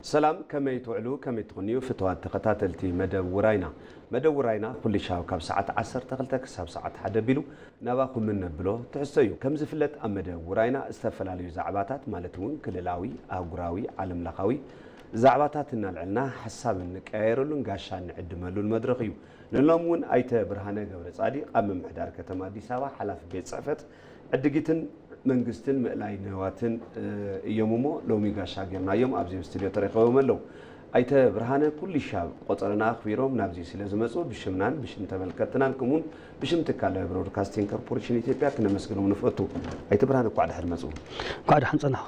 ሰላም፣ ከመይ ትውዕሉ፣ ከመይ ትኹንዩ ፍትዋት ተኸታተልቲ መደብ ውራይና። መደብ ውራይና ኩሉ ሻው ካብ ሰዓት ዓሰርተ ክልተ ክሳብ ሰዓት ሓደ ቢሉ ናባኹም እነብሎ ትሕዝቶ እዩ። ከም ዝፍለጥ ኣብ መደብ ውራይና ዝተፈላለዩ ዛዕባታት ማለት እውን ክልላዊ፣ ኣህጉራዊ፣ ዓለምለኻዊ ዛዕባታት እናልዕልና ሓሳብ እንቀያየረሉን ጋሻ እንዕድመሉን መድረኽ እዩ። ንሎም እውን ኣይተ ብርሃነ ገብረ ጻዲቕ ኣብ ምምሕዳር ከተማ ኣዲስ ኣበባ ሓላፊ ቤት ጽሕፈት ዕድጊትን መንግስትን ምእላይ ንዋትን እዮም እሞ ሎሚ ጋሻ ጌርናዮም ኣብዚ ስቱድዮ ተረኺቦም ኣለዉ። ኣይተ ብርሃነ ኩልሻብ ቆጸረና ኣኽቢሮም ናብዚ ስለ ዝመጹ ብሽምናን ብሽም ተመልከትናን ከምኡውን ብሽም ትካል ብሮድካስቲንግ ኮርፖሬሽን ኢትዮጵያ ክነመስግኖም ንፈቱ። ኣይተ ብርሃነ እንኳዕ ደሓን መጹ። እንኳዕ ደሓን ጸናኹ።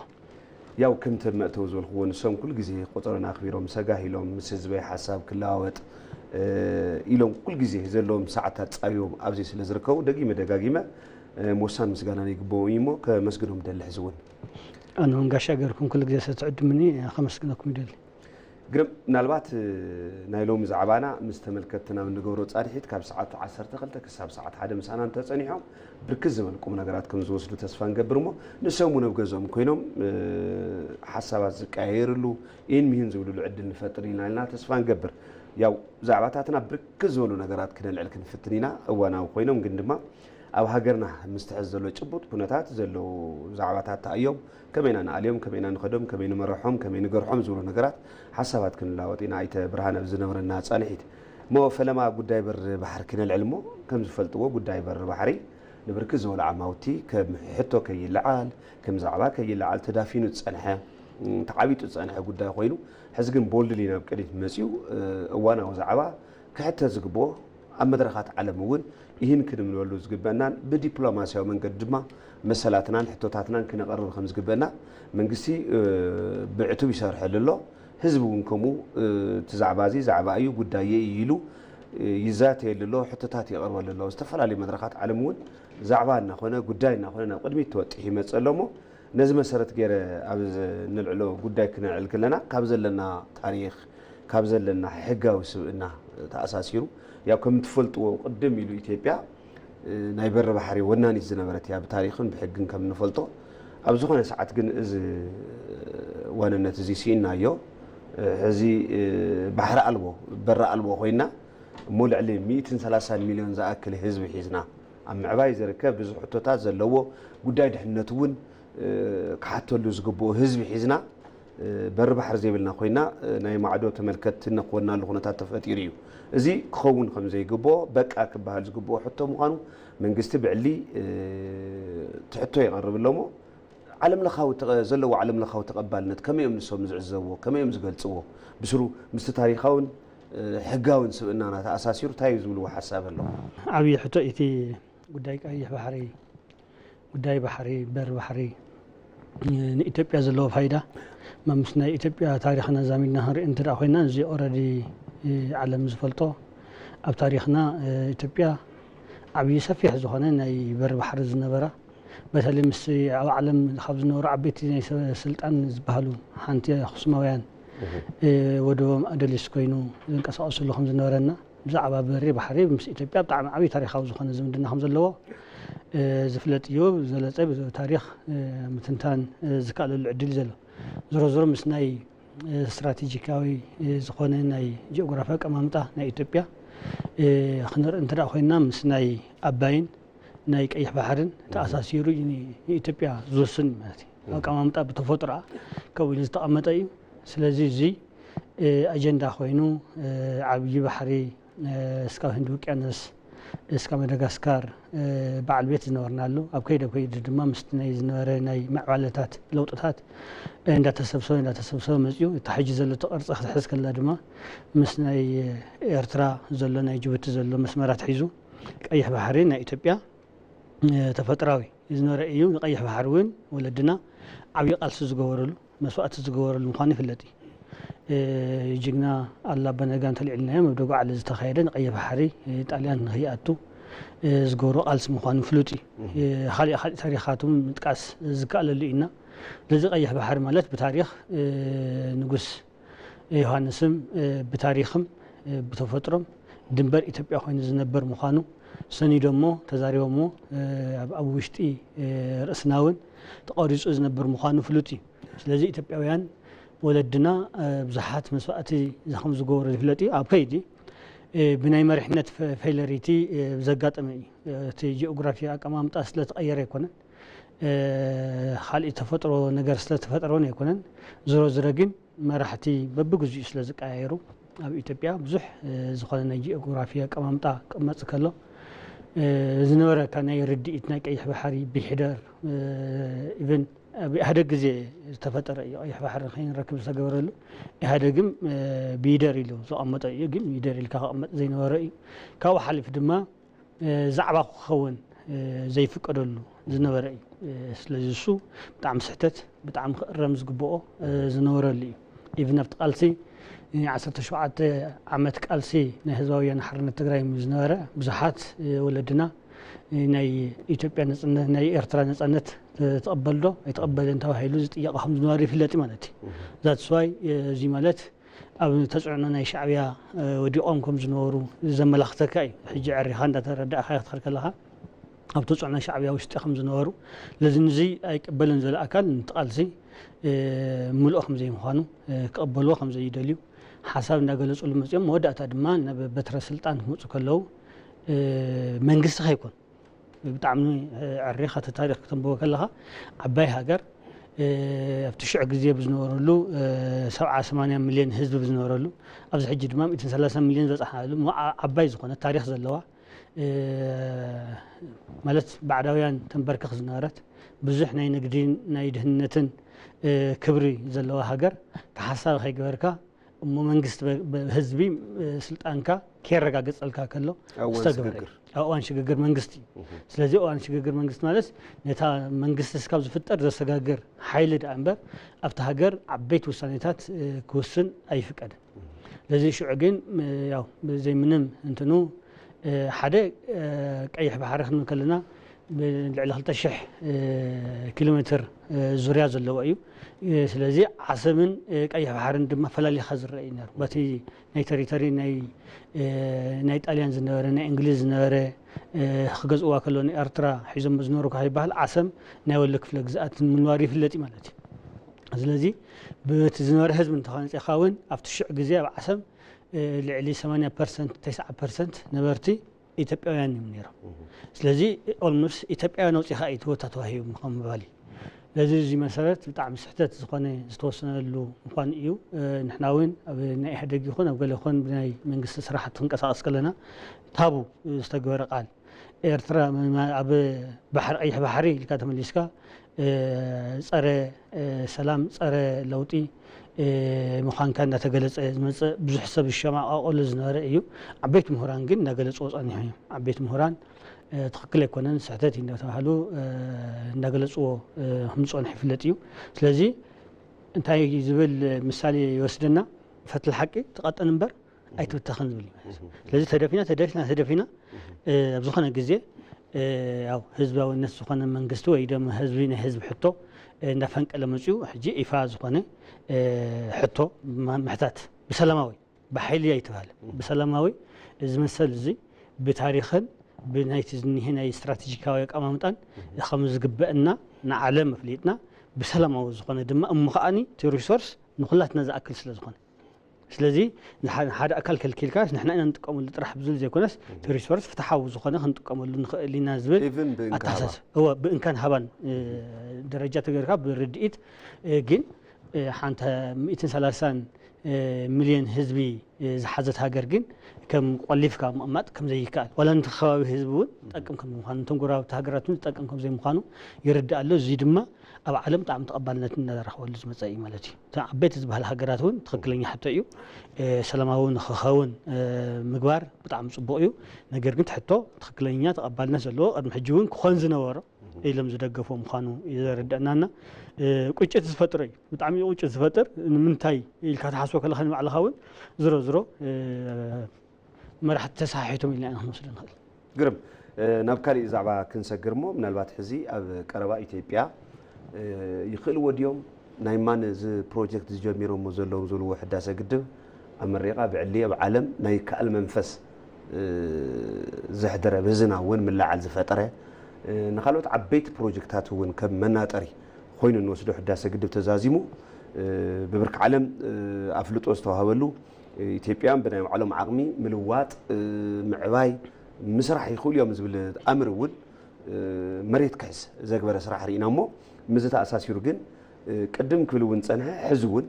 ያው ከምቲ መእተዊ ዝበልክዎ ንሶም ኩል ግዜ ቆጸሮና ኣኽቢሮም ሰጋህ ኢሎም ምስ ህዝበይ ሓሳብ ክለዋወጥ ኢሎም ኩል ግዜ ዘለዎም ሰዓታት ጻዮም ኣብዚ ስለ ዝርከቡ ደጊመ ደጋጊመ ምውሳን ምስጋናን ይግበኦም እዩ እሞ ከመስግኖም ደሊ ሕዚ እውን። ኣነ እውን ጋሻ ገርኩም ኩሉ ግዜ ስለትዕድሙኒ ከመስግነኩም ይደሊ። ግርም፣ ምናልባት ናይ ሎሚ ዛዕባና ምስ ተመልከትትና እንገብሮ ጻድሒት ካብ ሰዓት ዓሰርተ ክልተ ክሳብ ሰዓት ሓደ ምሳና እንተጸኒሖም ብርክት ዝበሉ ቁም ነገራት ከም ዝወስዱ ተስፋ ንገብር እሞ ንሶም እውን ኣብ ገዝኦም ኮይኖም ሓሳባት ዝቀያየርሉ ኢን ሚህን ዝብልሉ ዕድል ንፈጥር ኢና ኢልና ተስፋ ንገብር። ያው ዛዕባታትና ብርክት ዝበሉ ነገራት ክነልዕል ክንፍትን ኢና እዋናዊ ኮይኖም ግን ድማ ኣብ ሃገርና ምስትሐዝ ዘሎ ጭቡጥ ኩነታት ዘለዉ ዛዕባታት ተኣዮም ከመይና ንኣልዮም ከመይና ንኸዶም ከመይ ንመርሖም ከመይ ንገርሖም ዝብሉ ነገራት ሓሳባት ክንላወጥ ኢና። ኣይተ ብርሃነ ኣብ ዝነብረና ጻንሒት እሞ ፈለማ ጉዳይ በር ባሕሪ ክነልዕል እሞ ከም ዝፈልጥዎ ጉዳይ በር ባሕሪ ንብርክት ዝበሉ ዓማውቲ ከም ሕቶ ከይለዓል ከም ዛዕባ ከይለዓል ተዳፊኑ ዝጸንሐ ተዓቢጡ ዝጸንሐ ጉዳይ ኮይኑ ሕዚ ግን ቦልድሊ ናብ ቅድሚት መጺኡ እዋናዊ ዛዕባ ክሕተት ዝግብኦ ኣብ መድረኻት ዓለም እውን ይህን ክንብለሉ ዝግበአናን ብዲፕሎማስያዊ መንገዲ ድማ መሰላትናን ሕቶታትናን ክነቐርብ ከም ዝግበአና መንግስቲ ብዕቱብ ይሰርሐሉ ኣሎ። ህዝቢ እውን ከምኡ እቲ ዛዕባ እዚ ዛዕባ እዩ ጉዳየ እዩ ኢሉ ይዛተየሉ ኣሎ፣ ሕቶታት ይቐርበሉ ኣሎ። ዝተፈላለዩ መድረኻት ዓለም እውን ዛዕባ እናኾነ ጉዳይ እናኾነ ናብ ቅድሚት ተወጢሑ ይመፅእ ኣሎ እሞ ነዚ መሰረት ገይረ ኣብ ንልዕሎ ጉዳይ ክነልዕል ከለና ካብ ዘለና ታሪኽ ካብ ዘለና ሕጋዊ ስብእና ተኣሳሲሩ ያው ከም ትፈልጥዎ ቅድም ኢሉ ኢትዮጵያ ናይ በሪ ባሕሪ ወናኒት ዝነበረት እያ ብታሪኽን ብሕግን ከም ንፈልጦ ኣብ ዝኾነ ሰዓት ግን እዚ ዋንነት እዚ ስኢናዮ ሕዚ ባሕሪ ኣልቦ በሪ ኣልቦ ኮይና እሞ ልዕሊ ሚእትን ሰላሳን ሚልዮን ዝኣክል ህዝቢ ሒዝና ኣብ ምዕባይ ዝርከብ ብዙሕ ሕቶታት ዘለዎ ጉዳይ ድሕነት እውን ክሓተሉ ዝግብኦ ህዝቢ ሒዝና በሪ ባሕሪ ዘይብልና ኮይና ናይ ማዕዶ ተመልከትቲ ንክኾንናሉ ኩነታት ተፈጢሩ እዩ። እዚ ክኸውን ከም ዘይግብኦ በቃ ክበሃል ዝግብኦ ሕቶ ምዃኑ መንግስቲ ብዕሊ ትሕቶ ይቐርብ ኣሎ እሞ ዓለም ለኻዊ ተቐ- ዘለዎ ዓለም ለኻዊ ተቐባልነት ከመይ እዮም ንሶም ዝዕዘብዎ ከመይ እዮም ዝገልፅዎ ብስሩ ምስቲ ታሪኻውን ሕጋውን ስብእናና ተኣሳሲሩ እንታይ እዩ ዝብልዎ ሓሳብ ኣሎ? ዓብዪ ሕቶ እቲ ጉዳይ ቀይሕ ባሕሪ ጉዳይ ባሕሪ በር ባሕሪ ንኢትዮጵያ ዘለዎ ፋይዳ ምስ ናይ ኢትዮጵያ ታሪኽና ዛሚድና ክንርኢ እንተ ኮይና እዚ ኦረዲ ዓለም ዝፈልጦ ኣብ ታሪኽና ኢትዮጵያ ዓብዪ ሰፊሕ ዝኾነ ናይ በር ባሕሪ ዝነበራ በተለይ ምስ ኣብ ዓለም ካብ ዝነበሩ ዓበይቲ ናይ ስልጣን ዝበሃሉ ሓንቲ ኣክሱማውያን ወደቦም ኣደሊስ ኮይኑ ዝንቀሳቀስሉ ከም ዝነበረና ብዛዕባ በሪ ባሕሪ ምስ ኢትዮጵያ ብጣዕሚ ዓብዪ ታሪኻዊ ዝኾነ ዝምድና ከም ዘለዎ ዝፍለጥ እዩ። ዝበለፀ ታሪኽ ምትንታን ዝከኣለሉ ዕድል እዩ ዘሎ። ዞሮ ዞሮ ምስ ናይ ስትራቴጂካዊ ዝኾነ ናይ ጂኦግራፊ ኣቀማምጣ ናይ ኢትዮጵያ ክንርኢ እንተ ኮይንና ምስ ናይ ኣባይን ናይ ቀይሕ ባሕርን ተኣሳሲሩ ንኢትዮጵያ ዝውስን ማለት እዩ። ኣቀማምጣ ብተፈጥሮኣ ከምኡ ኢሉ ዝተቐመጠ እዩ። ስለዚ እዚ ኣጀንዳ ኮይኑ ዓብዪ ባሕሪ እስካብ ህንዲ ውቅያኖስ እስካብ መደጋስካር በዓል ቤት ዝነበርናሉ ኣብ ከይደ ከይዱ ድማ ምስቲ ናይ ዝነበረ ናይ ምዕባለታት ለውጥታት እንዳተሰብሰበ እንዳተሰብሰበ መፅኡ እታ ሕጂ ዘለቶ ቅርፂ ክትሕዝ ከላ ድማ ምስ ናይ ኤርትራ ዘሎ ናይ ጅቡቲ ዘሎ መስመራት ሒዙ ቀይሕ ባሕሪ ናይ ኢትዮጵያ ተፈጥራዊ ዝነበረ እዩ። ንቀይሕ ባሕሪ እውን ወለድና ዓብዪ ቃልሲ ዝገበረሉ መስዋእቲ ዝገበረሉ ምዃኑ ይፍለጥ እዩ። ጅግና ኣላ በነጋ እንተልዒልናዮ ኣብ ደጉዓለ ዝተኻየደ ንቀይሕ ባሕሪ ጣልያን ንክይኣቱ ዝገብሮ ቃልሲ ምዃኑ ፍሉጥ እዩ። ካሊእ ካሊእ ታሪኻትም ምጥቃስ ዝከኣለሉ ኢና። ስለዚ ቀይሕ ባሕሪ ማለት ብታሪኽ ንጉስ ዮሃንስም ብታሪኽም ብተፈጥሮም ድንበር ኢትዮጵያ ኮይኑ ዝነበር ምዃኑ ሰኒዶሞ ተዛሪቦሞ ኣብ ውሽጢ ርእስና እውን ተቐሪፁ ዝነበር ምዃኑ ፍሉጥ እዩ። ስለዚ ኢትዮጵያውያን ወለድና ብዙሓት መስዋእቲ ከም ዝገበሩ ዝፍለጥ እዩ። ኣብ ከይዲ ብናይ መሪሕነት ፌለሪቲ ዘጋጠመ እዩ። እቲ ጂኦግራፊ ኣቀማምጣ ስለተቐየረ ኣይኮነን፣ ካልእ ተፈጥሮ ነገር ስለተፈጠረ እውን ኣይኮነን። ዝሮ ዝረ ግን መራሕቲ በብግዚኡ ስለ ዝቀያየሩ ኣብ ኢትዮጵያ ብዙሕ ዝኾነ ናይ ጂኦግራፊ ኣቀማምጣ ክመጽእ ከሎ ዝነበረ ናይ ርድኢት ናይ ቀይሕ ባሕሪ ብሕደር ኢቨን ኣብ ኢህደግ ግዜ ዝተፈጠረ እዩ። ቀይሕ ባሕሪ ከይንረክብ ዝተገበረሉ ኢህደግም ብይደር ኢሉ ዘቐመጠ እዩ። ግን ይደር ኢልካ ክቐመጥ ዘይነበረ እዩ። ካብኡ ሓሊፍ ድማ ዛዕባ ክኸውን ዘይፍቀደሉ ዝነበረ እዩ። ስለዚ እሱ ብጣዕሚ ስሕተት፣ ብጣዕሚ ክእረም ዝግብኦ ዝነበረሉ እዩ። ኢቭን ኣብቲ ቃልሲ ዓሰርተ ሸውዓተ ዓመት ቃልሲ ናይ ህዝባዊ ወያነ ሓርነት ትግራይ ዝነበረ ብዙሓት ወለድና ናይ ኢትዮጵያ ነፃነት፣ ናይ ኤርትራ ነፃነት ትቕበል ዶ ኣይትቕበልን ተባሂሉ ዝጥየቕ ከም ዝነበረ ይፍለጥ ማለት እዩ። ዛትስ ዋይ እዚ ማለት ኣብ ተፅዕኖ ናይ ሻዕብያ ወዲቖም ከም ዝነበሩ ዘመላኽተካ እዩ። ሕጂ ዕሪኻ እንዳተረዳእካ ክትኸድ ከለኻ ኣብ ተፅዕኖ ሻዕብያ ውሽጢ ከም ዝነበሩ፣ ለዚ ንዚ ኣይቅበልን ዘሎ ኣካል ንትቓልሲ ምልኦ ከም ዘይምዃኑ ክቕበልዎ ከም ዘይደልዩ ሓሳብ እንዳገለጹሉ መፅኦም። መወዳእታ ድማ ናብ በትረ ስልጣን ክመፁ ከለዉ መንግስቲ ከይኮን ብጣዕሚ ዕሪኻ እቲ ታሪኽ ክተንብቦ ከለኻ ዓባይ ሃገር ኣብቲ ሽዑ ግዜ ብዝነበረሉ ሰብዓ ሰማንያ ሚልዮን ህዝቢ ብዝነበረሉ ኣብዚ ሕጂ ድማ ሚእትን ሰላሳን ሚልዮን ዝበፅሓሉ ዓባይ ዝኾነ ታሪኽ ዘለዋ ማለት ባዕዳውያን ተንበርክኽ ዝነበረት ብዙሕ ናይ ንግድን ናይ ድህነትን ክብሪ ዘለዋ ሃገር ተሓሳቢ ከይገበርካ እሞ መንግስቲ ህዝቢ ስልጣንካ ከየረጋግፀልካ ከሎ ዝተገበረ ኣብ እዋን ሽግግር መንግስቲ። ስለዚ እዋን ሽግግር መንግስቲ ማለት ነታ መንግስቲ ስካብ ዝፍጠር ዘሰጋግር ሓይሊ ደኣ እምበር ኣብቲ ሃገር ዓበይቲ ውሳኔታት ክውስን ኣይፍቀድን። ለዚ ሽዑ ግን ያው ብዘይ ምንም እንትኑ ሓደ ቀይሕ ባሕሪ ክንብል ከለና ልዕሊ ክልተ ሽሕ ኪሎ ሜትር ዙርያ ዘለዎ እዩ። ስለዚ ዓሰብን ቀይሕ ባሕርን ድማ ፈላሊኻ ዝረአ እዩ ነሩ። በቲ ናይ ቴሪቶሪ ናይ ጣልያን ዝነበረ ናይ እንግሊዝ ዝነበረ ክገዝእዋ ከሎ ንኤርትራ ሒዞም ዝነበሩ ካብ ይበሃል ዓሰብ ናይ ወሎ ክፍለ ግዝኣት ምንባሩ ይፍለጥ እዩ ማለት እዩ። ስለዚ ብቲ ዝነበረ ህዝቢ እንተኾነ ፂኻ እውን ኣብቲ ሽዑ ግዜ ኣብ ዓሰብ ልዕሊ ሰማንያ ፐርሰንት ተስዓ ፐርሰንት ነበርቲ ኢትዮጵያውያን እዮም ነይሮም። ስለዚ ኦልሞስት ኢትዮጵያውያን ኣውፂኻ እዩ እቲ ቦታ ተዋሂቡ ምዃን ምባል እዩ። ስለዚ እዚ መሰረት ብጣዕሚ ስሕተት ዝኾነ ዝተወሰነሉ ምዃኑ እዩ። ንሕና እውን ኣብ ናይ ኢህደግ ይኹን ኣብ ገለ ይኹን ብናይ መንግስቲ ስራሕቲ ክንቀሳቐስ ከለና ታቡ ዝተግበረ ቃል ኤርትራ ኣብ ባሕሪ ቀይሕ ባሕሪ ኢልካ ተመሊስካ ጸረ ሰላም ጸረ ለውጢ ምዃንካ እንዳተገለጸ ዝመጽእ ብዙሕ ሰብ ዝሸማቐቀሉ ዝነበረ እዩ። ዓበይቲ ምሁራን ግን እንዳገለጽዎ ጸኒሖም እዮም። ዓበይቲ ምሁራን ትኽክል ኣይኮነን ስሕተት እዩ እንዳተባህሉ እንዳገለጽዎ ከም ዝጸንሑ ይፍለጥ እዩ። ስለዚ እንታይ ዝብል ምሳሌ ይወስደና? ፈትሊ ሓቂ ትቐጥን እምበር ኣይትብተኽን ዝብል እዩ ማለት እዩ። ስለዚ ተደፊና ተደፊና ተደፊና ኣብ ዝኾነ ግዜ ያው ህዝባዊነት ዝኾነ መንግስቲ ወይ ደሞ ህዝቢ ናይ ህዝቢ ሕቶ እንዳፈንቀለ መፅኡ ሕጂ ይፋ ዝኾነ ሕቶ ምሕታት ብሰላማዊ ብሓይሊ ኣይተባህለ ብሰላማዊ እዚ መሰል እዚ ብታሪኽን ብናይቲ ዝኒሀ ናይ ስትራቴጂካዊ ኣቀማምጣን ከም ዝግበአና ንዓለም ኣፍሊጥና ብሰላማዊ ዝኾነ ድማ እሞ ከዓኒ እቲ ሪሶርስ ንኩላትና ዝኣክል ስለ ዝኾነ ስለዚ ንሓደ ኣካል ከልኪልካ ንሕና ኢና ንጥቀመሉ ጥራሕ ብዝብል ዘይኮነስ እቲ ሪሶርስ ፍትሓዊ ዝኾነ ክንጥቀመሉ ንኽእል ኢና ዝብል ኣተሓሳስ እወ ብእንካን ሃባን ደረጃ ተገርካ ብርድኢት ግን ሓንተ ሚእትን ሰላሳን ሚልዮን ህዝቢ ዝሓዘት ሃገር ግን ከም ቆሊፍካ ምቕማጥ ከም ዘይከኣል ዋላ ነቲ ከባቢ ህዝቢ እውን ዝጠቅም ከም ምዃኑ ነቶም ጎረባብቲ ሃገራት እውን ዝጠቅም ከም ዘይምዃኑ ይርዳእ ኣሎ። እዚ ድማ ኣብ ዓለም ብጣዕሚ ተቐባልነት እናረኸበሉ ዝመፀ እዩ ማለት እዩ። እተን ዓበይቲ ዝበሃል ሃገራት እውን ትኽክለኛ ሕቶ እዩ። ሰላማዊ ንክኸውን ምግባር ብጣዕሚ ፅቡቕ እዩ። ነገር ግን ሕቶ ትኽክለኛ ተቐባልነት ዘለዎ ቅድሚ ሕጂ እውን ክኾን ዝነበሮ ኢሎም ዝደገፎ ምዃኑ እዩ ዘረድአናና። ቁጭት ዝፈጥር እዩ። ብጣዕሚ ቁጭት ዝፈጥር ንምንታይ ኢልካ ትሓስቦ ከለኻ ንባዕልኻ እውን ዝሮ ዝሮ መራሕቲ ተሰሓሒቶም ኢልና ኢና ክንወስዶ ንኽእል። ግርም ናብ ካሊእ ዛዕባ ክንሰግር እሞ ምናልባት ሕዚ ኣብ ቀረባ ኢትዮጵያ ይኽእልዎ ድዮም ናይ ማን እዚ ፕሮጀክት ዝጀሚሮሞ ዘለዉ ዝብልዎ ሕዳሰ ግድብ ኣመሪቓ ብዕሊ ኣብ ዓለም ናይ ይከኣል መንፈስ ዘሕደረ ብህዝና እውን ምልዓል ዝፈጠረ ንካልኦት ዓበይቲ ፕሮጀክታት እውን ከም መናጠሪ ኮይኑ እንወስዶ ሕዳሰ ግድብ ተዛዚሙ ብብርኪ ዓለም ኣፍልጦ ዝተዋህበሉ፣ ኢትዮጵያን ብናይ ባዕሎም ዓቕሚ ምልዋጥ፣ ምዕባይ፣ ምስራሕ ይኽእሉ እዮም ዝብል ኣምር እውን መሬት ክሕዝ ዘግበረ ስራሕ ርኢና እሞ፣ ምስዚ ተኣሳሲሩ ግን ቅድም ክብል እውን ዝጸንሐ፣ ሕዚ እውን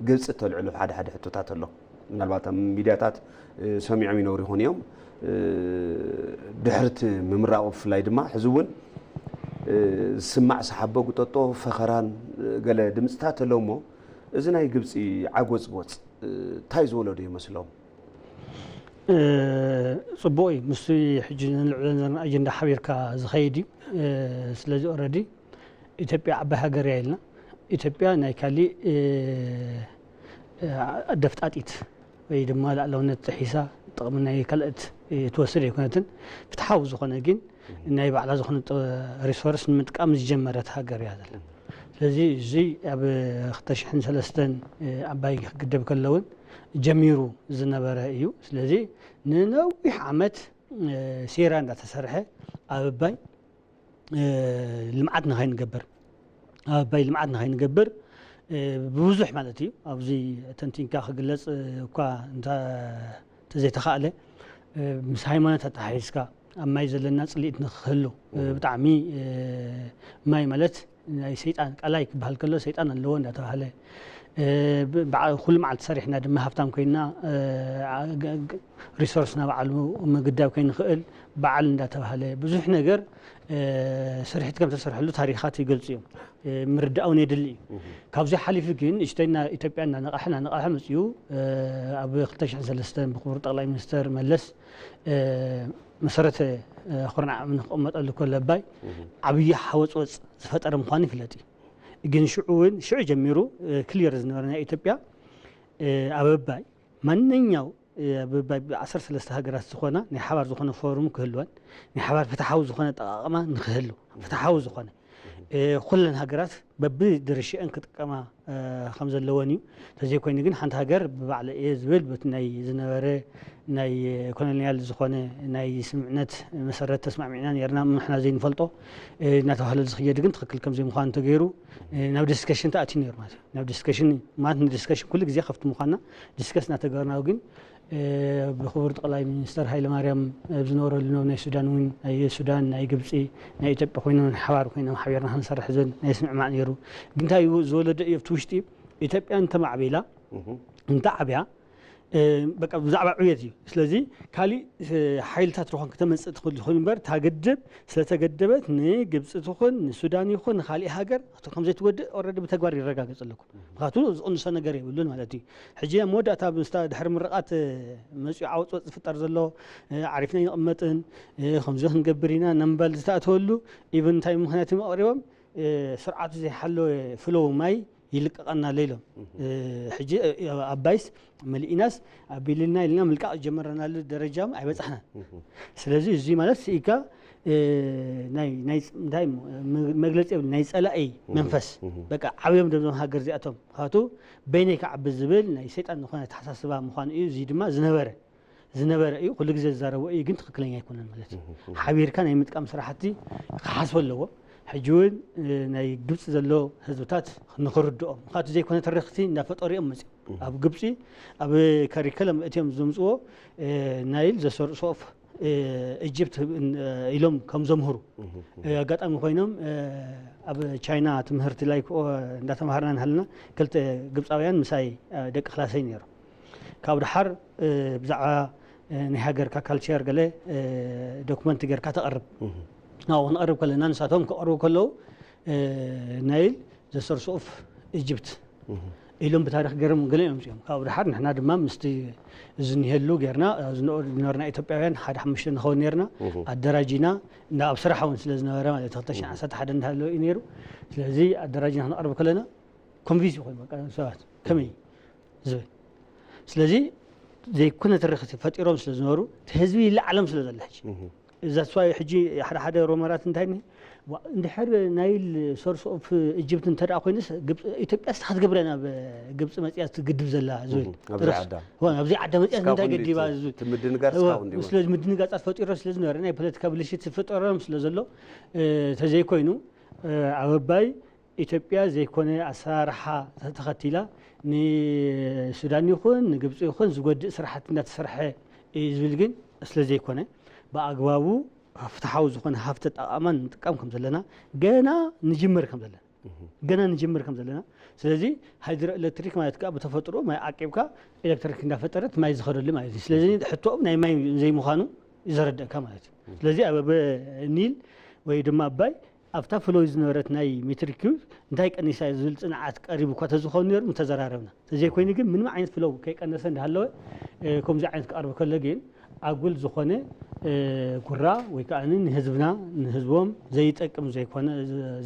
ግብጺ እተልዕሎ ሓደ ሓደ ሕቶታት ኣሎ። ምናልባት ኣብ ሚድያታት ሰሚዖም ይነብሩ ይኾኑ እዮም። ድሕርቲ ምምራቑ ብፍላይ ድማ ሕዚ እውን ዝስማዕ ሰሓቦ፣ ጉጠጦ፣ ፈኸራን ገለ ድምፅታት ኣለዎ እሞ፣ እዚ ናይ ግብፂ ዓጎፅጎፅ እንታይ ዝወለዶ ይመስሎም? ጽቡቕ እዩ። ምስ ሕጂ ንልዕሎ ዘለና ኣጀንዳ ሓቢርካ ዝኸይድ እዩ። ስለዚ ኦረዲ ኢትዮጵያ ዓባይ ሃገር እያ ኢልና፣ ኢትዮጵያ ናይ ካሊእ ደፍጣጢት ወይ ድማ ላዕለውነት ጥሒሳ ጥቕሚ ናይ ካልኦት ትወስድ ኣይኮነትን። ፍትሓዊ ዝኾነ ግን ናይ ባዕላ ዝኾነ ሪሶርስ ንምጥቃም ዝጀመረት ሃገር እያ ዘላ። ስለዚ እዚ ኣብ ክልተ ሽሕን ሰለስተን ዓባይ ግድብ ከለውን ጀሚሩ ዝነበረ እዩ። ስለዚ ንነዊሕ ዓመት ሴራ እንዳተሰርሐ ኣብ ኣባይ ልምዓት ንኸይንገብር ኣብ ኣባይ ልምዓት ንኸይንገብር ብብዙሕ ማለት እዩ። ኣብዚ ተንቲንካ ክግለፅ እኳ እንተዘይተኻእለ፣ ምስ ሃይማኖት ኣተሓሒዝካ ኣብ ማይ ዘለና ፅልኢት ንክህሉ ብጣዕሚ ማይ ማለት ናይ ሰይጣን ቀላይ ክበሃል ከሎ ሰይጣን ኣለዎ እንዳተባሃለ ኩሉ መዓልቲ ሰሪሕና ድማ ሃብታም ኮይና ሪሶርስና ባዕሉ ምግዳብ ከይንኽእል በዓል እንዳተባሃለ ብዙሕ ነገር ስርሒት ከም ተሰርሐሉ ታሪኻት ይገልፁ እዮም። ምርዳእ እውን የድሊ እዩ። ካብዚ ሓሊፉ ግን እሽተይና ኢትዮጵያ እናነቃሐ እናነቃሐ መፅኡ ኣብ ክልተ ሽሕን ሰለስተን ብክቡር ጠቅላይ ሚኒስተር መለስ መሰረተ ኩርናዕ እምኒ ክቕመጠሉ ከሎ ኣባይ ዓብዪ ሓወፅወፅ ዝፈጠረ ምዃኑ ይፍለጥ እዩ። ግን ሽዑ እውን ሽዑ ጀሚሩ ክሊየር ዝነበረ ናይ ኢትዮጵያ ኣብ ኣባይ ማንኛው ዓሰርተ ሰለስተ ሃገራት ዝኾና ናይ ሓባር ዝኾነ ፎሩም ክህልወን ናይ ሓባር ፍትሓዊ ዝኾነ ኣጠቃቕማ ንክህሉ ፍትሓዊ ዝኾነ ኩለን ሃገራት በብድርሽአን ክጥቀማ ከም ዘለወን እዩ። ተዘይኮይኑ ግን ሓንቲ ሃገር ብባዕለ እየ ዝብል በቲ ናይ ዝነበረ ናይ ኮሎኒያል ዝኾነ ናይ ስምምዕነት መሰረት ተስማዕሚዕና ነርና ምሕና ዘይንፈልጦ እናተባህለ ዝኽየድ ግን ትኽክል ከም ዘይምዃኑ ተገይሩ ናብ ዲስከሽን ተኣትዩ ነይሩ ማለት እዩ። ናብ ዲስከሽን ማለት ንዲስከሽን ኩሉ ግዜ ከፍቲ ምዃንና ዲስከስ እናተገበርና ግን ብክቡር ጠቅላይ ሚኒስተር ሃይለማርያም ኣብ ዝነበረሉ ናይ ሱዳን እውን ናይ ሱዳን ናይ ግብፂ ናይ ኢትዮጵያ ኮይኖም ሓባር ኮይኖም ሓቢርና ክንሰርሕ ዝብል ናይ ስምዕማዕ ነይሩ። ግን እንታይ እዩ ዝወለደ እዩ ኣብቲ ውሽጢ ኢትዮጵያ እንተማዕቢላ እንተዓብያ በቃ ብዛዕባ ዕብየት እዩ። ስለዚ ካሊእ ሓይልታት ዝኾን ክተመፅእ ትኽእል ይኹን እምበር እታ ግድብ ስለተገደበት ንግብፂ ትኹን ንሱዳን ይኹን ንካሊእ ሃገር ከም ዘይትወድእ ኦረዲ ብተግባር ይረጋገፅ ኣለኩ። ምክንያቱ ዝቕንሶ ነገር የብሉን ማለት እዩ። ሕጂ ኣብ መወዳእታ ምስታ ድሕሪ ምርቓት መፂኡ ዓወፅወፅ ዝፍጠር ዘሎ ዓሪፍና ይቕመጥን ከምዚ ክንገብር ኢና እናምባል ዝተኣተወሉ ኢቨን እንታይ ምክንያት እዮም ኣቕሪቦም ስርዓቱ ዘይሓለወ ፍሎው ማይ ይልቀቐና ኣሎ ኢሎም። ሕጂ ኣባይስ መሊእናስ ኣቢልና ኢልና ምልቃቕ ዝጀመረናሉ ደረጃ ኣይበፃሕናን። ስለዚ እዚ ማለት ስኢካ ናይ ናይ እንታይ እሞ መግለፂ የብሉ ናይ ፀላኢ መንፈስ በቃ ዓብዮም ደብዞም ሃገር እዚኣቶም ካቱ በይነይ ክዓቢ ዝብል ናይ ሰይጣን ዝኾነ ኣተሓሳስባ ምዃኑ እዩ። እዚ ድማ ዝነበረ ዝነበረ እዩ። ኩሉ ግዜ ዝዛረቦ እዩ ግን ትኽክለኛ ኣይኮነን ማለት እዩ። ሓቢርካ ናይ ምጥቃም ስራሕቲ ክሓስቦ ኣለዎ። ሕጂ እውን ናይ ግብፂ ዘሎ ህዝብታት ንክርድኦም ምክንያቱ ዘይኮነ ተረክቲ እንዳፈጠሩ እዮም መፅኦም ኣብ ግብፂ ኣብ ከሪከለም እትዮም ዘምፅዎ ናይል ዘሰርሶፍ ኢጅፕት ኢሎም ከም ዘምህሩ ኣጋጣሚ ኮይኖም ኣብ ቻይና ትምህርቲ ላይ እንዳተማሃርና ንሃለና ክልተ ግብፃውያን ምሳይ ደቂ ክላሰይ ነይሮም። ካብ ድሓር ብዛዕባ ናይ ሃገርካ ካልቸር ገለ ዶክመንት ጌርካ ተቐርብ ናብኡ ክንቐርብ ከለና ንሳቶም ክቐርቡ ከለዉ ናይል ዘሰርሶፍ ኢጅፕት ኢሎም ብታሪክ ገይሮም ገለ እዮም እዚኦም ካብኡ ድሓር ንሕና ድማ ምስቲ ዝኒሀሉ ጌርና ዝነበርና ኢትዮጵያውያን ሓደ ሓሙሽተ ንኸውን ኔርና ኣደራጂና እንዳ ኣብ ስራሕ እውን ስለ ዝነበረ ማለት ክልተ ሽሕ ዓሰርተ ሓደ እንዳሃለወ እዩ ነይሩ። ስለዚ ኣደራጂና ክንቐርብ ከለና ኮንቪንስ ይኮኑ በቃ ሰባት ከመይ ዝብል ስለዚ ዘይኮነ ትርክቲ ፈጢሮም ስለ ዝነበሩ እቲ ህዝቢ ይለዓሎም ስለ ዘሎ ሕጂ እዛ ስዋይ ሕጂ ሓደ ሓደ ሮመራት እንታይ ኒ እንድሕር ናይል ሶርስ ኦፍ ኢጅፕት እንተ ደኣ ኮይንስ ኢትዮጵያ ስታ ክትገብረ ናብ ግብፂ መፅያ ትግድብ ዘላ ዝብል ኣብዚ ዓዳ መፅያ እንታይ ገዲባ ስለዚ ምድንጋፃት ፈጢሮ ስለ ዝነበረ ናይ ፖለቲካ ብልሽት ዝፈጠሮም ስለ ዘሎ ተዘይኮይኑ ኣብ ኣባይ ኢትዮጵያ ዘይኮነ ኣሰራርሓ ተኸቲላ ንሱዳን ይኹን ንግብፂ ይኹን ዝጎድእ ስራሕቲ እንዳተሰርሐ እዩ ዝብል ግን ስለ ዘይኮነ፣ ብኣግባቡ ፍትሓዊ ዝኾነ ሃፍቲ ኣጠቓቕማ ንጥቀም ከም ዘለና፣ ገና ንጅምር ከም ዘለና፣ ገና ንጅምር ከም ዘለና። ስለዚ ሃይድሮ ኤሌክትሪክ ማለት ከዓ ብተፈጥሮ ማይ ዓቂብካ ኤሌክትሪክ እንዳፈጠረት ማይ ዝኸደሉ ማለት እዩ። ስለዚ ሕቶኦም ናይ ማይ ዘይምዃኑ ዘረድእካ ማለት እዩ። ስለዚ ኣብ ኒል ወይ ድማ ኣባይ ኣብታ ፍሎይ ዝነበረት ናይ ሜትሪክ ኪዩብ እንታይ ቀኒሳ ዝብል ፅንዓት ቀሪቡ እኳ ተዝኾን ነይሩ ምተዘራረብና። ተዘይኮይኑ ግን ምንም ዓይነት ፍሎው ከይቀነሰ እንዳሃለወ ከምዚ ዓይነት ክቐርብ ከሎ ግን ኣጉል ዝኾነ ጉራ ወይ ከዓ ንህዝብና ንህዝቦም ዘይጠቅም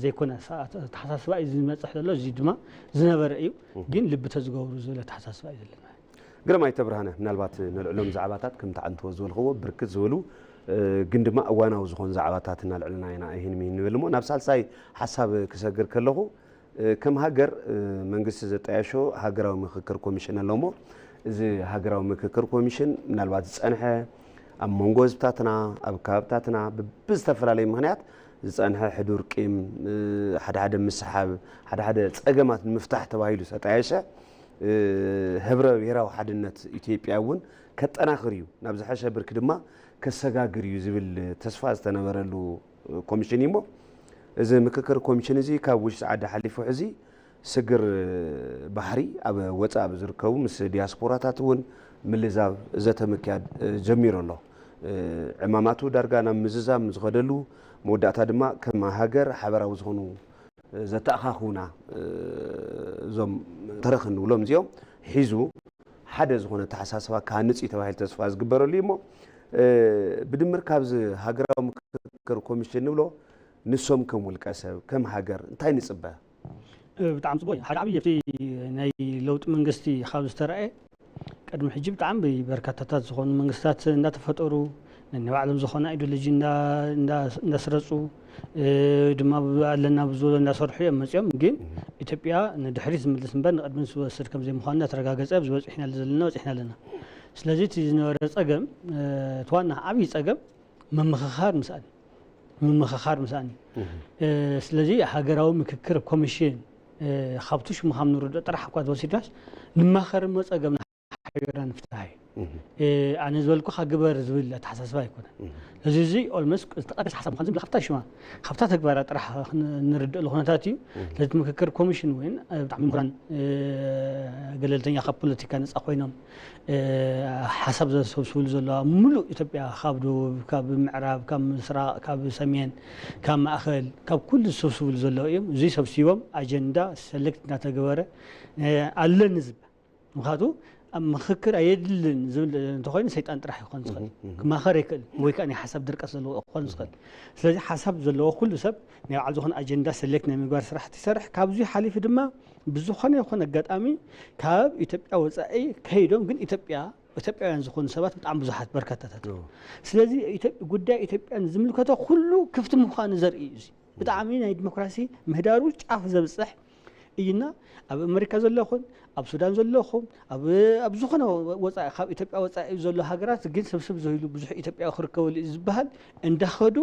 ዘይኮነ ኣተሓሳስባ እዩ ዝመፅሕ ዘሎ። እዚ ድማ ዝነበረ እዩ። ግን ልቢ ተዝገብሩ ዝብል ኣተሓሳስባ እዩ ዘለና። ግርማይ ተብርሃነ፣ ምናልባት ነልዕሎም ዛዕባታት ከምቲ ዓንተዎ ዝበልኽዎ ብርክት ዝበሉ ግን ድማ እዋናዊ ዝኾኑ ዛዕባታት እናልዕልና ኢና። ይህን ምሂን ንብል እሞ ናብ ሳልሳይ ሓሳብ ክሰግር ከለኹ፣ ከም ሃገር መንግስቲ ዘጣየሾ ሃገራዊ ምክክር ኮሚሽን ኣሎ እሞ፣ እዚ ሃገራዊ ምክክር ኮሚሽን ምናልባት ዝፀንሐ ኣብ መንጎ ህዝብታትና፣ ኣብ ከባብታትና ብብዝተፈላለየ ምክንያት ዝፀንሐ ሕዱር ቂም፣ ሓደ ሓደ ምስሓብ፣ ሓደ ሓደ ፀገማት ንምፍታሕ ተባሂሉ ዝተጣየሸ ህብረ ብሄራዊ ሓድነት ኢትዮጵያ እውን ከጠናኽር እዩ፣ ናብ ዝሐሸ ብርኪ ድማ ከሰጋግር እዩ ዝብል ተስፋ ዝተነበረሉ ኮሚሽን እዩ እሞ፣ እዚ ምክክር ኮሚሽን እዚ ካብ ውሽጢ ዓዲ ሓሊፉ ሕዚ ስግር ባሕሪ ኣብ ወፃእ ኣብ ዝርከቡ ምስ ዲያስፖራታት እውን ምልዛብ ዘተ ምክያድ ጀሚሩ ኣሎ። ዕማማቱ ዳርጋ ናብ ምዝዛም ዝኸደሉ፣ መወዳእታ ድማ ከም ሃገር ሓበራዊ ዝኾኑ ዘተኣኻኽቡና እዞም ተረኽ እንብሎም እዚኦም ሒዙ ሓደ ዝኾነ ኣተሓሳስባ ክሃንፅ እዩ ተባሂሉ ተስፋ ዝግበረሉ እዩ እሞ፣ ብድምር ካብዚ ሃገራዊ ምክክር ኮሚሽን ንብሎ ንሶም ከም ውልቀ ሰብ፣ ከም ሃገር እንታይ ንፅበ? ብጣዕሚ ፅቡቅ እዩ። ሓደ ዓብዪ ኣብቲ ናይ ለውጢ መንግስቲ ካብ ዝተረኣየ ቅድሚ ሕጂ ብጣዕሚ በርካታታት ዝኾኑ መንግስታት እንዳተፈጠሩ ነናይ ባዕሎም ዝኾነ ኣይዲዮሎጂ እንዳስረፁ ድማ ኣለና ብዝበሎ እንዳሰርሑ እዮም መፂኦም። ግን ኢትዮጵያ ንድሕሪት ዝምልስ እምበር ንቅድሚት ዝወስድ ከም ዘይምዃኑ እንዳተረጋገፀ ኣብዚ በፂሕና ዘለና በፂሕና ኣለና። ስለዚ እቲ ዝነበረ ፀገም እቲ ዋና ዓብዪ ፀገም ምምኽኻር ምስኣን ምምኽኻር ምስኣን እዩ። ስለዚ ሃገራዊ ምክክር ኮሚሽን ካብቲ ሽሙ ካብ ንርድኦ ጥራሕ እኳ ተወሲድናስ ንማኸር እሞ ፀገምና ሓቢርና ንፍታሕ እዩ። ኣነ ዝበልኩኻ ግበር ዝብል ኣተሓሳስባ ኣይኮነን። እዚ እዚ ኦልሞስ ዝተቐደሰ ሓሳብ ምዃን ዝብል ካብታ ሽማ ካብታ ተግባራ ጥራሕ ንርድእሉ ኩነታት እዩ። ስለዚ ምክክር ኮሚሽን እውን ብጣዕሚ ምሁራን ገለልተኛ ካብ ፖለቲካ ነፃ ኮይኖም ሓሳብ ዘሰብስብሉ ዘለዋ ሙሉእ ኢትዮጵያ ካብ ደቡብ ካብ ምዕራብ ካብ ምስራቕ ካብ ሰሜን ካብ ማእኸል ካብ ኩሉ ዝሰብስብሉ ዘለዉ እዮም። እዙይ ሰብሲቦም ኣጀንዳ ሰሌክት እናተገበረ ኣለኒ ዝብል ምክንያቱ ኣብ ምክክር ኣየድልን ዝብል እንተኮይኑ ሰይጣን ጥራሕ ይኮን ዝኽእል ክማኸር ኣይክእል ወይ ከዓ ናይ ሓሳብ ድርቀት ዘለዎ ክኾን ዝኽእል። ስለዚ ሓሳብ ዘለዎ ኩሉ ሰብ ናይ ባዕሉ ዝኾነ ኣጀንዳ ሰሌክት ናይ ምግባር ስራሕቲ ይሰርሕ። ካብዚ ሓሊፉ ድማ ብዝኾነ ይኹን ኣጋጣሚ ካብ ኢትዮጵያ ወፃኢ ከይዶም ግን ኢትዮጵያ ኢትዮጵያውያን ዝኾኑ ሰባት ብጣዕሚ ብዙሓት በርካታታት እዮም። ስለዚ ጉዳይ ኢትዮጵያ ዝምልከቶ ኩሉ ክፍቲ ምዃኑ ዘርኢ እዩ። እዚ ብጣዕሚ ናይ ዲሞክራሲ ምህዳሩ ጫፍ ዘብፅሕ እዩና ኣብ ኣመሪካ ዘለኹን ኣብ ሱዳን ዘለኹም ኣብ ዝኾነ ወፃኢ ካብ ኢትዮጵያ ወፃኢ ዘሎ ሃገራት ግን ስብስብ ዘኢሉ ብዙሕ ኢትዮጵያዊ ክርከበሉ እዩ ዝበሃል እንዳኸዱ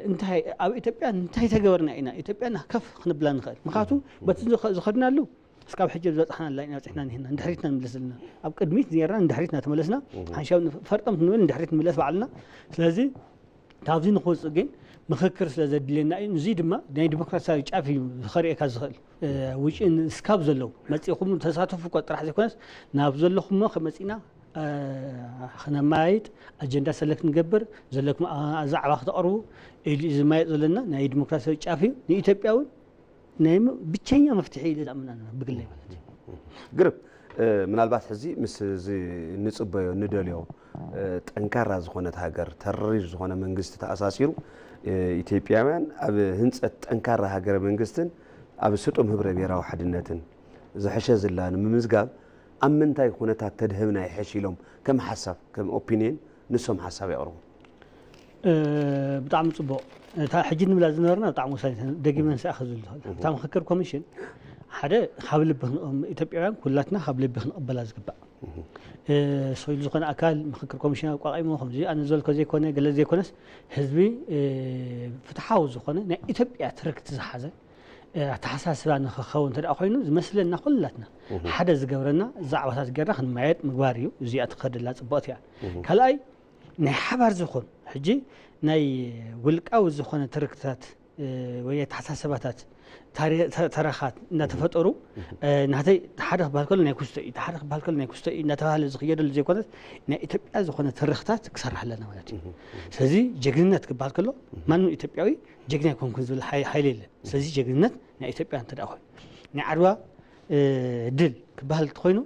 እንታይ ኣብ ኢትዮጵያ እንታይ ተገበርና ኢና ኢትዮጵያ ከፍ ክንብላ ንኽእል ምክንያቱ በቲ ዝኸድናሉ እስካብ ሕጂ ዝበፅሕናላ ኢና በፂሕና ኒህና ንድሕሪትና ንምለስ ዘለና ኣብ ቅድሚት ኔርና ንድሕሪት እናተመለስና ሓንሻብ ፈርጠም ክንብል ንድሕሪት ንምለስ ባዕልና ስለዚ ካብዚ ንክወፅእ ግን ምክክር ስለ ዘድልየና እዩ እዚ ድማ ናይ ዲሞክራሲያዊ ጫፍ እዩ ከርእየካ ዝኽእል ውጭ እስካብ ዘለዉ መፂእኹም ተሳተፉ እኳ ጥራሕ ዘይኮነስ ናብ ዘለኹሞ ከመፂና ክነመያይጥ ኣጀንዳ ሰለክት ንገብር ዘለኩም ዛዕባ ክተቕርቡ ኢሉ እዩ ዝመያየጥ ዘለና ናይ ዲሞክራሲያዊ ጫፍ እዩ ንኢትዮጵያ እውን ናይ ብቸኛ መፍትሒ ኢሉ ዝኣምን ኣለና ብግለይ ማለት እዩ። ግርም ምናልባት ሕዚ ምስ እዚ ንፅበዮ ንደልዮ ጠንካራ ዝኾነት ሃገር ተሪር ዝኾነ መንግስቲ ተኣሳሲሩ ኢትዮጵያውያን ኣብ ህንፀት ጠንካራ ሃገረ መንግስትን ኣብ ስጡም ህብረ ብሄራዊ ሓድነትን ዝሐሸ ዝላ ንምምዝጋብ ኣብ ምንታይ ኩነታት ተድህብና ይሐሽ ኢሎም ከም ሓሳብ ከም ኦፒንየን ንሶም ሓሳብ የቕርቡ። ብጣዕሚ ፅቡቕ እታ ሕጂ ንብላ ዝነበርና ብጣዕሚ ወሳኝ ደጊመ ንስኣ ክዝብል ዝኽእል እታ ምክክር ኮሚሽን ሓደ ካብ ልቢ ኢትዮጵያውያን ኩላትና ካብ ልቢ ክንቕበላ ዝግባእ ሰው ኢሉ ዝኾነ ኣካል ምክክር ኮሚሽን ኣቋቒሙ ከምዚ ኣነ ዝበልኮ ዘይኮነ ገለ ዘይኮነስ ህዝቢ ፍትሓዊ ዝኾነ ናይ ኢትዮጵያ ትርክቲ ዝሓዘ ኣተሓሳስባ ንክኸውን እንተ ደኣ ኮይኑ ዝመስለና ኩላትና ሓደ ዝገብረና ዛዕባታት ጌርና ክንመያየጥ ምግባር እዩ። እዚኣ ትኸደላ ጽቡቕቲ እያ። ካልኣይ ናይ ሓባር ዝኾን ሕጂ ናይ ውልቃዊ ዝኾነ ትርክታት ወይ ኣተሓሳስባታት ተረኻት እናተፈጠሩ ናተይ ሓደ ክበሃል ከሎ ናይ ክስቶ እዩ፣ ሓደ ክበሃል ከሎ ናይ ክስቶ እዩ እናተባህለ ዝኽየደሉ ዘይኮነስ ናይ ኢትዮጵያ ዝኾነ ትርኽታት ክሰርሕ ኣለና ማለት እዩ። ስለዚ ጀግንነት ክበሃል ከሎ ማንም ኢትዮጵያዊ ጀግና ኣይኮንኩን ዝብል ሓይሊ የለን። ስለዚ ጀግንነት ናይ ኢትዮጵያ እንተ ደኣ ኮይኑ ናይ ዓድዋ ድል ክበሃል እንተኾይኑ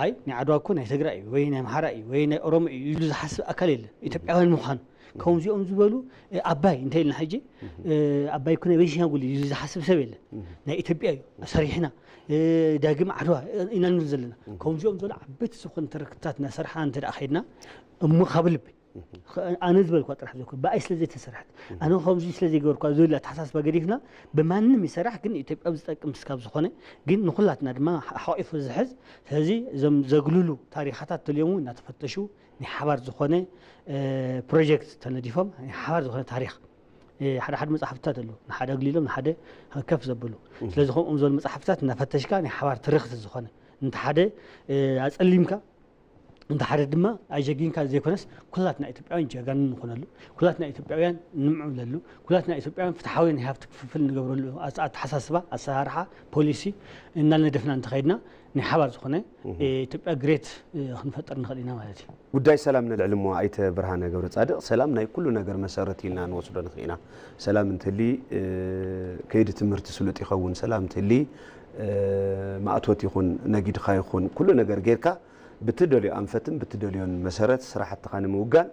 ኣይ ናይ ዓድዋ እኮ ናይ ትግራይ እዩ ወይ ናይ ኣምሓራ እዩ ወይ ናይ ኦሮሞ እዩ ኢሉ ዝሓስብ ኣካል የለን። ኢትዮጵያውያን ምዃኑ ከምዚኦም ዝበሉ ኣባይ እንተ ኢልና ሕጂ ኣባይ እኮ ናይ ቤንሻንጉል እዩ ዝሓስብ ሰብ የለን። ናይ ኢትዮጵያ እዩ ሰሪሕና ዳግም ዓድዋ ኢና ንብል ዘለና። ከምዚኦም ዝበሉ ዓበይቲ ዝኾኑ ትርክታት እናሰርሓ እንተ ደኣ ከይድና እሞ ካብ ልቢ ኣነ ዝበልኳ ጥራሕ ዘይኮነ ብኣይ ስለ ዘይተሰርሐት ኣነ ከምዚ ስለ ዘይገበርኳ ዝብል ኣተሓሳስባ ገዲፍና ብማንም ይሰራሕ ግን ንኢትዮጵያ ዝጠቅም ስካብ ዝኾነ ግን ንኹላትና ድማ ሓቂፉ ዝሕዝ ስለዚ እዞም ዘግልሉ ታሪኻታት ተልዮም እውን እናተፈተሹ ናይ ሓባር ዝኾነ ፕሮጀክት ተነዲፎም ናይ ሓባር ዝኾነ ታሪኽ ሓደ ሓደ መፅሓፍትታት ኣለዉ ንሓደ ኣግሊሎም ንሓደ ከፍ ዘብሉ ስለዚ ከምኦም ዝበሉ መፅሓፍትታት እናፈተሽካ ናይ ሓባር ትርኽቲ ዝኾነ እንተ ሓደ ኣፀሊምካ እንተ ሓደ ድማ ኣጀጊንካ ዘይኮነስ ኩላትና ኢትዮጵያውያን ጀጋኑ ንኾነሉ ኩላትና ኢትዮጵያውያን ንምዕብለሉ ኩላትና ኢትዮጵያውያን ፍትሓዊ ናይ ሃፍቲ ክፍፍል ንገብረሉ ኣተሓሳስባ ኣሰራርሓ ፖሊሲ እናነደፍና እንተኸይድና ናይ ሓባር ዝኾነ ኢትዮጵያ ግሬት ክንፈጥር ንኽእል ኢና ማለት እዩ። ጉዳይ ሰላም ነልዕል እሞ ኣይተ ብርሃነ ገብረፃድቕ ሰላም ናይ ኩሉ ነገር መሰረት ኢልና ንወስዶ ንኽእል ኢና። ሰላም እንትህሊ ከይዲ ትምህርቲ ስሉጥ ይኸውን። ሰላም እንትህሊ ማእቶት ይኹን ነጊድኻ ይኹን ኩሉ ነገር ጌርካ ብትደልዮ ኣንፈትን ብትደልዮን መሰረት ስራሕትኻ ንምውጋን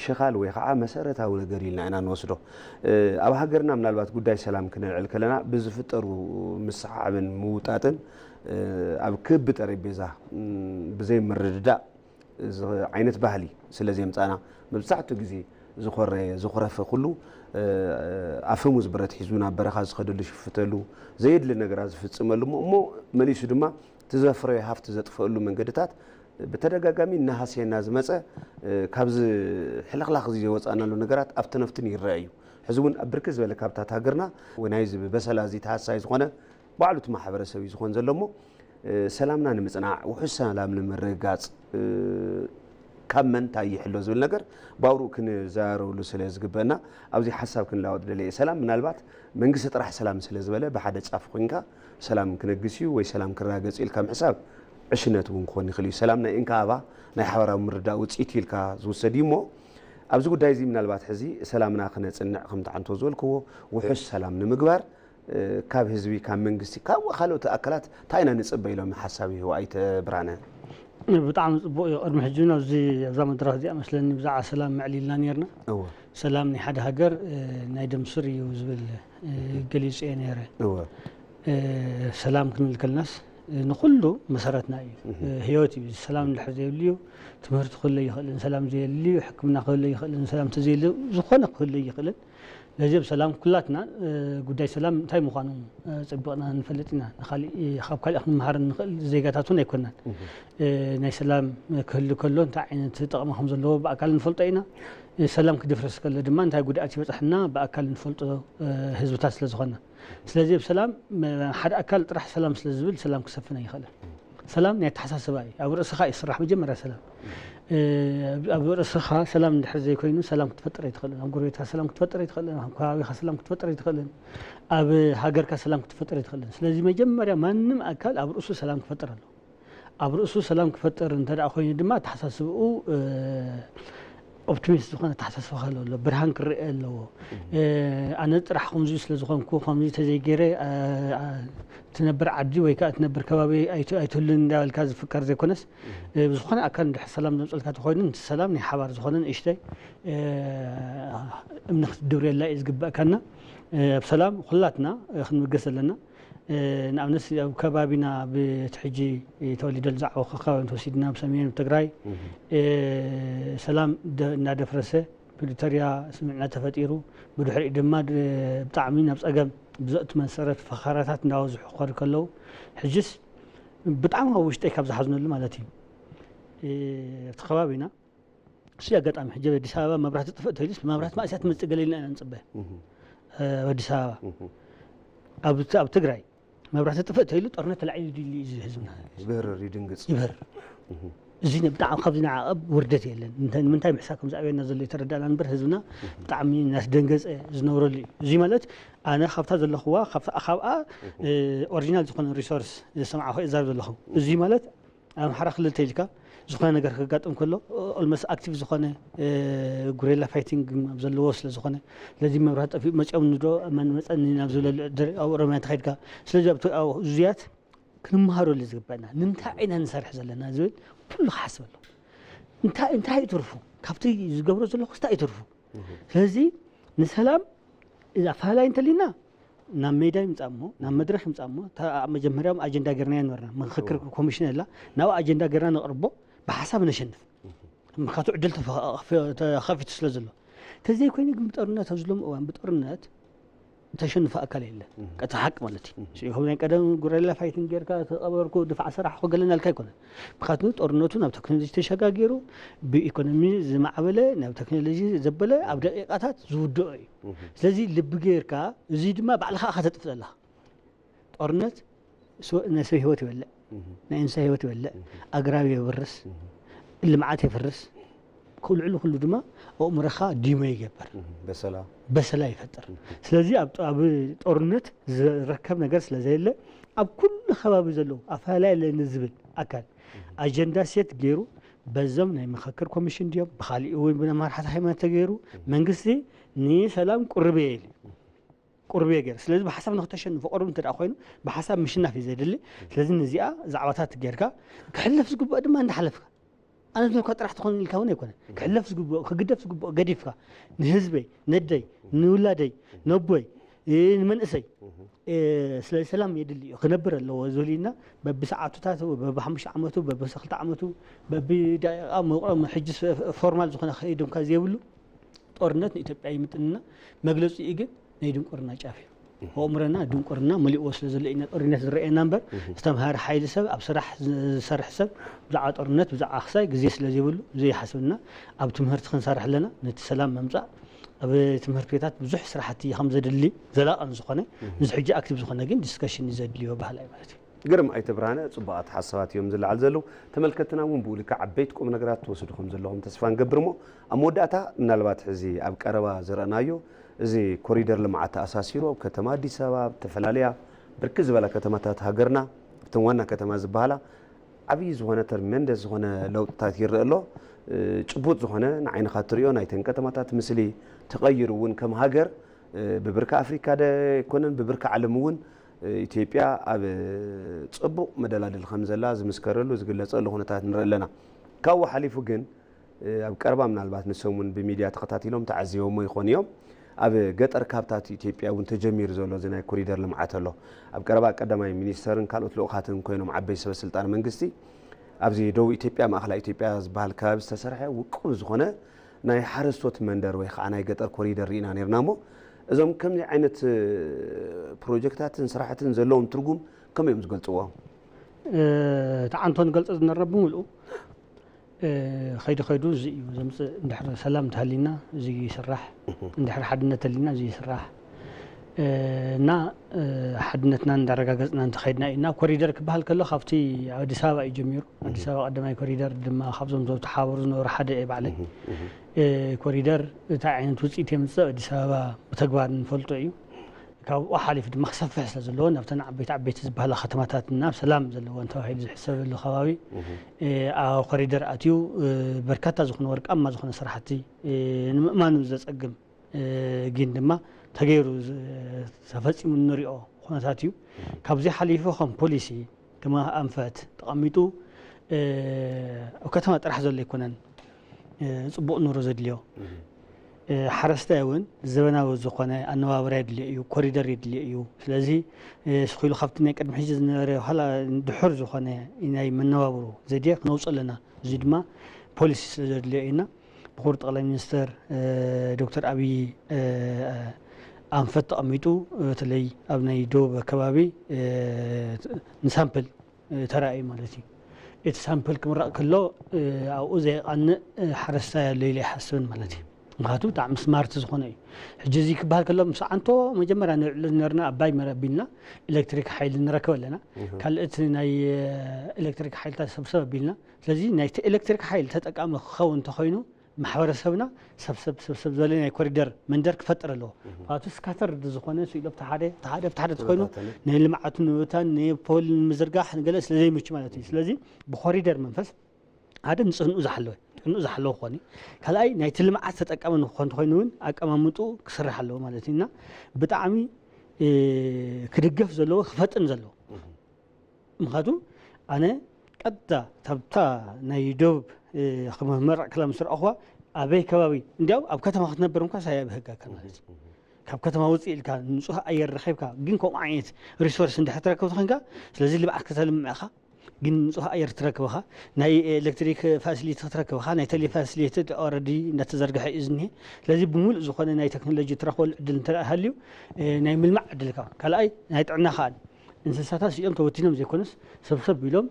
ሽኻል ወይ ከዓ መሰረታዊ ነገር ኢልና ኢና ንወስዶ። ኣብ ሃገርና ምናልባት ጉዳይ ሰላም ክነልዕል ከለና ብዝፍጠሩ ምስሓብን ምውጣጥን ኣብ ክቢ ጠረጴዛ ብዘይ ምርድዳእ ዓይነት ባህሊ ስለ ዘምፃና መብዛሕትኡ ግዜ ዝኾረየ ዝኾረፈ ኩሉ ኣፈሙዝ ብረት ሒዙ ናብ በረኻ ዝኸደሉ ዝሽፍተሉ ዘየድሊ ነገራት ዝፍፅመሉ እሞ እሞ መሊሱ ድማ እቲ ዘፍረዮ ሃፍቲ ዘጥፈአሉ መንገድታት ብተደጋጋሚ እናሃሰየና ዝመፀ ካብዚ ሕልኽላኽ እዚ ዘይወፃእናሉ ነገራት ኣብቲ ነፍትን ይረአ እዩ። ሕዚ እውን ኣብ ብርክት ዝበለ ካብታት ሃገርና ወይ ናይዚ ብበሰላ እዚ ተሃሳይ ዝኾነ ባዕሉ እቲ ማሕበረሰብ እዩ ዝኾን ዘሎ እሞ ሰላምና ንምፅናዕ ውሑስ ሰላም ንምርግጋፅ ካብ መን እንታይ ይሕሎ ዝብል ነገር ብኣውርኡ ክንዘራረበሉ ስለ ዝግበአና ኣብዚ ሓሳብ ክንለዋወጥ ደልየ እየ። ሰላም ምናልባት መንግስቲ ጥራሕ ሰላም ስለ ዝበለ ብሓደ ጫፍ ኮይንካ ሰላም ክነግስ እዩ ወይ ሰላም ክረጋገፅ እዩ ኢልካ ምሕሳብ ዕሽነት እውን ክኾን ይኽእል እዩ። ሰላም ናይ እንካባ ናይ ሓበራዊ ምርዳእ ውፅኢት እዩ ኢልካ ዝውሰድ እዩ እሞ ኣብዚ ጉዳይ እዚ ምናልባት ሕዚ ሰላምና ክነፅንዕ ከምቲ ዓንቶ ዝበልክዎ ውሑስ ሰላም ንምግባር ካብ ህዝቢ፣ ካብ መንግስቲ፣ ካብ ካልኦት ኣካላት እንታይ ኢና ንፅበ ኢሎም ሓሳብ ይህቡ ኣይተ ብርሃነ? ብጣዕሚ ፅቡቕ እዩ። ቅድሚ ሕጂ እውን ኣብዚ ኣብዛ መድረኽ እዚኣ መስለኒ ብዛዕባ ሰላም ምዕሊልና ነርና። እወ። ሰላም ናይ ሓደ ሃገር ናይ ደም ስር እዩ ዝብል ገሊፁ እየ ነይረ። እወ። ሰላም ክንብል ከለናስ ንኩሉ መሰረትና እዩ። ህይወት እዩ። ሰላም እንድሕር ዘይብሉ እዩ ትምህርቲ ክህሉ ይኽእልን፣ ሰላም ዘየድሊ እዩ ሕክምና ክህሉ ይኽእልን፣ ሰላም ተዘየድሊ ዝኾነ ክህሉ ይኽእልን። ለዚ ኣብ ሰላም ኩላትና ጉዳይ ሰላም እንታይ ምዃኑ ኣጸቢቕና ንፈልጥ ኢና። ንኻልእ ካብ ካልእ ክንመሃር እንኽእል ዜጋታት እውን ኣይኮናን። ናይ ሰላም ክህሉ ከሎ እንታይ ዓይነት ጠቕሚ ከም ዘለዎ ብኣካል ንፈልጦ ኢና። ሰላም ክድፍርስ ከሎ ድማ እንታይ ጉድኣት ይበጽሐና ብኣካል ንፈልጦ ህዝብታት ስለ ዝኾንና። ስለዚ ኣብ ሰላም ሓደ ኣካል ጥራሕ ሰላም ስለ ዝብል ሰላም ክሰፍን ኣይኽእልን። ሰላም ናይ ኣተሓሳስባ እዩ። ኣብ ርእስኻ እዩ ዝስራሕ መጀመርያ ሰላም። ኣብ ርእስኻ ሰላም እንድሕር ዘይኮይኑ ሰላም ክትፈጥር ኣይትኽእልን። ኣብ ጎረቤትካ ሰላም ክትፈጥር ኣይትኽእልን። ኣብ ከባቢኻ ሰላም ክትፈጥር ኣይትኽእልን። ኣብ ሃገርካ ሰላም ክትፈጥር ኣይትኽእልን። ስለዚ መጀመርያ ማንም ኣካል ኣብ ርእሱ ሰላም ክፈጥር ኣለዎ። ኣብ ርእሱ ሰላም ክፈጥር እንተ ደኣ ኮይኑ ድማ ኣተሓሳስብኡ ኦፕቲሚስት ዝኾነ ኣተሓሳስባ ክህልዎ ኣለዎ። ብርሃን ክረአ ኣለዎ። ኣነ ጥራሕ ከምዚ ስለ ዝኾንኩ ከምዚ ተዘይገይረ ትነብር ዓዲ ወይ ከዓ ትነብር ከባቢ ኣይትህሉን እንዳበልካ ዝፍከር ዘይኮነስ ብዝኾነ ኣካል እንድሕር ሰላም ዘምፀልካ ተኮይኑ ነቲ ሰላም ናይ ሓባር ዝኾነ ንእሽተይ እምኒ ክትድብርየላ እዩ ዝግበእካና። ኣብ ሰላም ኩላትና ክንብገስ ዘለና። ንኣብነት ኣብ ከባቢና ብቲ ሕጂ ተወሊደሉ ዝዓበኹ ከባቢ እንተወሲድና ብሰሜን ትግራይ ሰላም እናደፍረሰ ፕሪቶርያ ስምምዕነት ተፈጢሩ ብድሕሪኡ ድማ ብጣዕሚ ናብ ፀገም ብዘእቱ መሰረት ፈኸራታት እንዳበዝሑ ክኸዱ ከለዉ ሕጅስ ብጣዕሚ ካብ ውሽጠይ ካብ ዝሓዝነሉ ማለት እዩ ኣብቲ ከባቢና እሱ ኣጋጣሚ ሕጂ ኣብ ኣዲስ ኣበባ መብራህቲ ጥፍእ ተይሉስ መብራህቲ ማእስያ ትመፅእ ገለ ኢልና ኢና ንፅበ ኣብ ኣዲስ ኣበባ ኣብ ኣብ ትግራይ መብራህቲ ጥፍእ ተይሉ ጦርነት ተላዒሉ ድልዩ እዚ ህዝብና ይበርር ይድንግፅ ይበርር። እዚ ብጣዕሚ ካብዚ ንዓቐብ ውርደት የለን። እንተ- ንምንታይ ምሕሳብ ከም ዝኣበየና ዘሎ የተረዳእና እምበር ህዝብና ብጣዕሚ እናስደንገፀ ዝነብረሉ እዩ። እዚ ማለት ኣነ ካብታ ዘለኹዋ ካብታ ካብኣ ኦሪጂናል ዝኾነ ሪሶርስ ዝሰማዕኹ እዛብ ዘለኹ እዚ ማለት ኣብ ኣምሓራ ክልል ተይልካ ዝኾነ ነገር ክጋጥም ከሎ ኦልሞስት ኣክቲቭ ዝኾነ ጉሬላ ፋይቲንግ ኣብ ዘለዎ ስለ ዝኾነ ስለዚ መብራት ጠፊኡ መፅኦም ንዶ መን መፀኒ ናብ ዝብለሉ ድር- ኣብ ኦሮሚያ እንተኸድካ ስለዚ ኣብቲ ኣብ እዙያት ክንመሃረሉ ዝግበአና ንምንታይ ኢና ንሰርሕ ዘለና ዝብል ኩሉ ክሓስብ ኣሎ። እንታይ እንታይ ይትርፉ ካብቲ ዝገብሮ ዘለኹ እንታይ ይትርፉ? ስለዚ ንሰላም እዛ ኣፈላላይ እንተሊና ናብ ሜዳ ይምፃእ እሞ ናብ መድረክ ይምፃእ እሞ እታ ኣብ መጀመርያም ኣጀንዳ ገርና ነበርና ምክክር ኮሚሽን ኣላ ናብ ኣጀንዳ ገርና ነቕርቦ ብሓሳብ ነሸንፍ ምክንያቱ ዕድል ተኸፊቱ ስለ ዘሎ ተዘይኮይኑ ግን ብጦርነት ኣብዚ ሎም እዋን ብጦርነት ተሸንፎ ኣካል የለ ቀቲ ሓቂ ማለት እዩ ከም ናይ ቀደም ጉረላ ፋይቲንግ ጌርካ ተቐበርኩ ድፋዕ ስራሕ ክገለናልካ ኣይኮነን ምክንያቱ ጦርነቱ ናብ ቴክኖሎጂ ተሸጋጊሩ ብኢኮኖሚ ዝማዕበለ ናብ ቴክኖሎጂ ዘበለ ኣብ ደቂቃታት ዝውድኦ እዩ ስለዚ ልቢ ጌርካ እዚ ድማ ባዕልኻ ኢኻ ተጥፍ ዘለኻ ጦርነት ንሰብ ህይወት ይበልዕ ናይ እንስሳ ህይወት ይበልዕ ኣግራብ የብርስ ልምዓት የፍርስ ክልዕሉ ኩሉ ድማ ኣእምሮኻ ዲሞ ይገብር በሰላ በሰላ ይፈጥር ስለዚ ኣብ ኣብ ጦርነት ዝረከብ ነገር ስለ ዘየለ ኣብ ኩሉ ከባቢ ዘለዉ ኣፈላለየ ኣለኒ ዝብል ኣካል ኣጀንዳ ሴት ገይሩ በዞም ናይ ምክክር ኮሚሽን ድዮም ብካሊእ እውን ብመራሕቲ ሃይማኖት ተገይሩ መንግስቲ ንሰላም ቁርብ እየ ኢሉ ቁርብ እየ ገይሩ ስለዚ ብሓሳብ ንክተሸንፎ ቁርብ እንተ ኮይኑ ብሓሳብ ምሽናፍ እዩ ዘድሊ ስለዚ ነዚኣ ዛዕባታት ጌርካ ክሕለፍ ዝግብኦ ድማ እንዳሓለፍካ ኣነ ዝብለካ ጥራሕ ትኾን ኢልካ እውን ኣይኮነን ክሕለፍ ዝግብኦ ክግደፍ ዝግብኦ ገዲፍካ ንህዝበይ ነደይ ንውላደይ ነቦይ ንመንእሰይ ስለዚ ሰላም የድሊ እዩ ክነብር ኣለዎ ዝብል ኢና በብሰዓቱታት በብሓሙሽተ ዓመቱ በብሰክልተ ዓመቱ በብደቂቃ መቁረም ሕጂ ፎርማል ዝኾነ ከይዶምካ ዘይብሉ ጦርነት ንኢትዮጵያ ይምጥንና መግለፂኡ ግን ናይ ድንቁርና ጫፍ እዩ ኣእምሮና ድንቁርና መሊእዎ ስለ ዘሎ ኢና ጦርነት ዝረአየና እምበር ዝተምሃረ ሓይሊ ሰብ ኣብ ስራሕ ዝሰርሕ ሰብ ብዛዕባ ጦርነት ብዛዕባ ክሳይ ግዜ ስለ ዘይብሉ ዘይሓስብና ኣብ ትምህርቲ ክንሰርሕ ኣለና ነቲ ሰላም መምፃእ ኣብ ትምህርቲ ቤታት ብዙሕ ስራሕቲ ከም ዘድሊ ዘላቕን ዝኾነ ምስ ሕጂ ኣክቲቭ ዝኾነ ግን ዲስከሽን እዩ ዘድልዮ ባህል እዩ ማለት እዩ ግርም ኣይተ ብርሃነ ፅቡቓት ሓሳባት እዮም ዝለዓል ዘለዉ ተመልከትና እውን ብኡ ልክዕ ዓበይቲ ቁም ነገራት ትወስዱ ከም ዘለኹም ተስፋ ንገብር እሞ ኣብ መወዳእታ ምናልባት ሕዚ ኣብ ቀረባ ዝረእናዮ እዚ ኮሪደር ልምዓት ተኣሳሲሩ ኣብ ከተማ ኣዲስ ኣበባ ኣብ ዝተፈላለያ ብርክት ዝበላ ከተማታት ሃገርና እተን ዋና ከተማ ዝበሃላ ዓብዪ ዝኾነ ተርሜንደስ ዝኾነ ለውጥታት ይረአ ኣሎ ጭቡጥ ዝኾነ ንዓይንኻ ትሪኦ ናይተን ከተማታት ምስሊ ተቐይሩ እውን ከም ሃገር ብብርኪ ኣፍሪካ ዶ ኣይኮነን ብብርኪ ዓለም እውን ኢትዮጵያ ኣብ ፅቡቕ መደላድል ከም ዘላ ዝምስከረሉ ዝግለፀሉ ኩነታት ንርኢ ኣለና ካብኡ ሓሊፉ ግን ኣብ ቀረባ ምናልባት ንሶም እውን ብሚድያ ተኸታቲሎም ተዓዚቦሞ ይኾኑ እዮም ኣብ ገጠር ካብታት ኢትዮጵያ እውን ተጀሚሩ ዘሎ እዚ ናይ ኮሪደር ልምዓት ኣሎ ኣብ ቀረባ ቀዳማይ ሚኒስተርን ካልኦት ልኡኻትን ኮይኖም ዓበይ ሰበ ስልጣን መንግስቲ ኣብዚ ደቡብ ኢትዮጵያ ማእኸላይ ኢትዮጵያ ዝበሃል ከባቢ ዝተሰርሐ ውቁብ ዝኾነ ናይ ሓረስቶት መንደር ወይ ከዓ ናይ ገጠር ኮሪደር ርኢና ነርና እሞ እዞም ከምዚ ዓይነት ፕሮጀክታትን ስራሕትን ዘለዎም ትርጉም ከመይ እዮም ዝገልፅዎ? እቲ ዓንቶ ንገልፆ ዝነበርና ብምልኡ ከይዱ ከይዱ እዚ እዩ ዘምፅእ እንድሕር ሰላም እንተሃሊና እዚ ይስራሕ እንድሕር ሓድነት ተሊና እዚ ይስራሕ እና ሓድነትና እንዳረጋገፅና እንተኸድና ኢና ኮሪደር ክበሃል ከሎ ካብቲ ኣብ ኣዲስ ኣበባ እዩ ጀሚሩ ኣዲስ ኣበባ ቀዳማይ ኮሪደር ድማ ካብዞም ዝተሓባበሩ ዝነበሩ ሓደ እየ ባዕለይ ኮሪደር እንታይ ዓይነት ውፅኢት የምፅእ ኣዲስ ኣበባ ብተግባር ንፈልጦ እዩ ካብኡ ሓሊፉ ድማ ክሰፍሕ ስለ ዘለዎ ናብተን ዓበይቲ ዓበይቲ ዝበሃላ ከተማታት ናብ ሰላም ዘለወን ተባሂሉ ዝሕሰበሉ ከባቢ ኣብ ኮሪደር ኣትዩ በርካታ ዝኾነ ወርቃማ ዝኾነ ስራሕቲ ንምእማኑ ዘፀግም ግን ድማ ተገይሩ ተፈፂሙ እንሪኦ ኩነታት እዩ ካብዚ ሓሊፉ ከም ፖሊሲ ከም ኣንፈት ተቐሚጡ ኣብ ከተማ ጥራሕ ዘሎ ኣይኮነን ፅቡቕ ኑሮ ዘድልዮ ሓረስታይ እውን ዘበናዊ ዝኾነ ኣነባብራ የድልዮ እዩ ኮሪደር የድልዮ እዩ ስለዚ ስኺሉ ካብቲ ናይ ቅድሚ ሕጂ ዝነበረ ኋላ ድሑር ዝኾነ ናይ መነባብሮ ዘድየ ክነውፅ ኣለና እዚ ድማ ፖሊሲ ስለ ዘድልዮ ኢና ብክቡር ጠቕላይ ሚኒስትር ዶክተር ኣብይ ኣንፈት ተቐሚጡ በተለይ ኣብ ናይ ደቡብ ኣከባቢ ንሳምፕል ተራእዩ ማለት እዩ እቲ ሳምፕል ክምረቕ ከሎ ኣብኡ ዘይቐንእ ሓረስታይ ኣሎ ኢለ ይሓስብን ማለት እዩ ምክንያቱ ብጣዕሚ ስማርት ዝኾነ እዩ። ሕጂ እዚ ክበሃል ከሎ ምስ ዓንቶ መጀመርያ ንውዕል ዝነበርና ኣባይ መረ ኣቢልና ኤሌክትሪክ ሓይሊ ንረክብ ኣለና። ካልእት ናይ ኤሌክትሪክ ሓይልታት ሰብሰብ ኣቢልና። ስለዚ ናይቲ ኤሌክትሪክ ሓይሊ ተጠቃሚ ክኸውን እንተኾይኑ ማሕበረሰብና ሰብሰብ ሰብሰብ ዝበለ ናይ ኮሪደር መንደር ክፈጥር ኣለዎ። ምክንያቱ ስካተርድ ዝኾነ ስኢሎ ብቲ ሓደ ብቲ ሓደ ብቲ ሓደ ተኾይኑ ንልምዓቱ ንምብታን ንፖል ንምዝርጋሕ ንገለ ስለ ዘይምቹ ማለት እዩ። ስለዚ ብኮሪደር መንፈስ ሓደ ንፅህንኡ ዝሓለወ ጥዕንኡ ዝሓለወ ክኾን እዩ። ካልኣይ ናይቲ ልምዓት ተጠቃሚ ንክኾን እንተኾይኑ እውን ኣቀማምጡ ክስራሕ ኣለዎ ማለት እዩ። እና ብጣዕሚ ክድገፍ ዘለዎ ክፈጥን ዘለዎ ምክንያቱ ኣነ ቀጥታ ታብታ ናይ ደቡብ መራዕ ክላ ምስ ረኣኹዋ ኣበይ ከባቢ እንዲያው ኣብ ከተማ ክትነብር እንኳ ሳያ ብህጋካ ማለት እዩ። ካብ ከተማ ውፅእ ኢልካ ንፁህ ኣየር ረኺብካ ግን ከምኡ ዓይነት ሪሶርስ እንድሕር ትረክብ ተኾንካ ስለዚ ልብዓት ከተልምዕ ኢኻ ግን ንፁህ ኣየር ትረክብኻ ናይ ኤሌክትሪክ ፋሲሊቲ ክትረክብኻ ናይ ቴሌ ፋሲሊቲ ኦረዲ እንዳተዘርግሐ እዩ ዝኒሄ። ስለዚ ብምሉእ ዝኾነ ናይ ቴክኖሎጂ ትረኽበሉ ዕድል እንተ ሃልዩ ናይ ምልማዕ ዕድልካ ካልኣይ ናይ ጥዕና ከኣል እንስሳታት ሲኦም ተወቲኖም ዘይኮነስ ሰብሰብ ኢሎም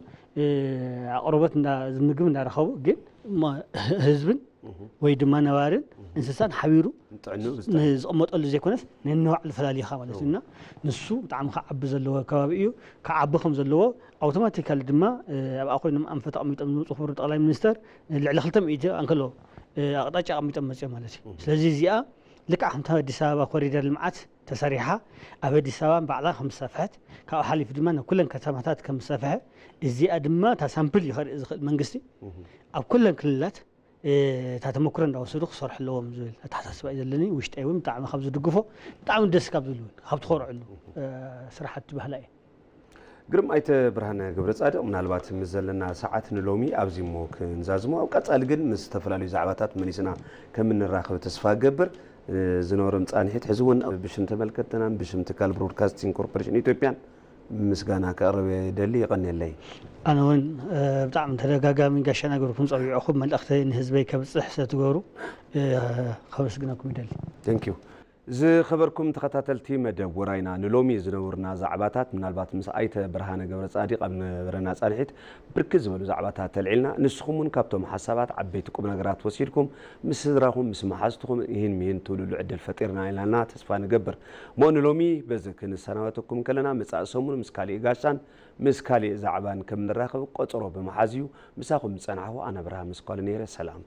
ኣቅርቦት ምግብ እንዳረኸቡ ግን ህዝብን ወይ ድማ ነባርን እንስሳን ሓቢሩ ዝቐመጠሉ ዘይኮነስ ነንባዕሉ ፈላሊኻ ማለት እዩ። እና ንሱ ብጣዕሚ ክዓቢ ዘለዎ ከባቢ እዩ። ክዓቢ ከም ዘለዎ ኣውቶማቲካሊ ድማ ኣብኣ ኮይኖም ኣንፈት ኣቐሚጦም ዝመፁ ክቡር ጠቕላይ ሚኒስተር ልዕሊ ክልተ ሚእቲ ኣንከሎ ኣቕጣጫ ኣቐሚጦም መፅኦም ማለት እዩ። ስለዚ እዚኣ ልክዕ ከምታ ኣዲስ ኣበባ ኮሪደር ልምዓት ተሰሪሓ ኣብ ኣዲስ ኣበባ ባዕላ ከም ዝሰፍሐት ካብኡ ሓሊፉ ድማ ናብ ኩለን ከተማታት ከም ዝሰፍሐ እዚኣ ድማ እታ ሳምፕል እዩ ከርኢ ዝኽእል መንግስቲ ኣብ ኩለን ክልላት እታ ተመክሮ እንዳወሰዱ ክሰርሑ ኣለዎም ዝብል ኣተሓሳስባ እዩ ዘለኒ። ውሽጠይ እውን ብጣዕሚ ካብ ዝድግፎ ብጣዕሚ ደስ ካብ ዝብል ካብ ትኾርዐሉ ስራሕቲ ባህላ እዩ። ግርም ኣይተ ብርሃነ ገብረ ጻድቕ ምናልባት ምስ ዘለና ሰዓት ንሎሚ ኣብዚ እሞ ክንዛዝሞ ኣብ ቀጻሊ ግን ምስ ዝተፈላለዩ ዛዕባታት መሊስና ከም እንራኸብ ተስፋ እገብር። ዝነበሮም ጻንሒት ሕዚ እውን ብሽም ተመልከትናን ብሽም ትካል ብሮድካስቲንግ ኮርፖሬሽን ኢትዮጵያን ምስጋና ከቕርብ ይደሊ። ይቐንየለይ። ኣነ እውን ብጣዕሚ ተደጋጋሚ ጋሻ ነገርኩም ጸዊዕኹም መልእኽተይ ንህዝበይ ከብጽሕ ስለትገብሩ ከመስግነኩም ይደሊ። Thank you። ዝኸበርኩም ተኸታተልቲ መደብ ወራይና ንሎሚ ዝነበሩና ዛዕባታት ምናልባት ምስ ኣይተ ብርሃነ ገብረ ጻዲቕ ኣብ ነበረና ጻንሒት ብርክት ዝበሉ ዛዕባታት ተልዒልና ንስኹም እውን ካብቶም ሓሳባት ዓበይቲ ቁም ነገራት ወሲድኩም ምስ ስድራኹም ምስ መሓዝትኹም ይህን ምሂን ትብልሉ ዕድል ፈጢርና ኢላና ተስፋ ንገብር። እሞ ንሎሚ በዚ ክንሰናበተኩም ከለና መጻኢ ሰሙን ምስ ካሊእ ጋሻን ምስ ካሊእ ዛዕባን ከም ንራኸብ ቆጸሮ ብምሓዝ እዩ። ምሳኹም ዝጸናሕኹ ኣነ ብርሃ መስኳሉ ነይረ። ሰላም።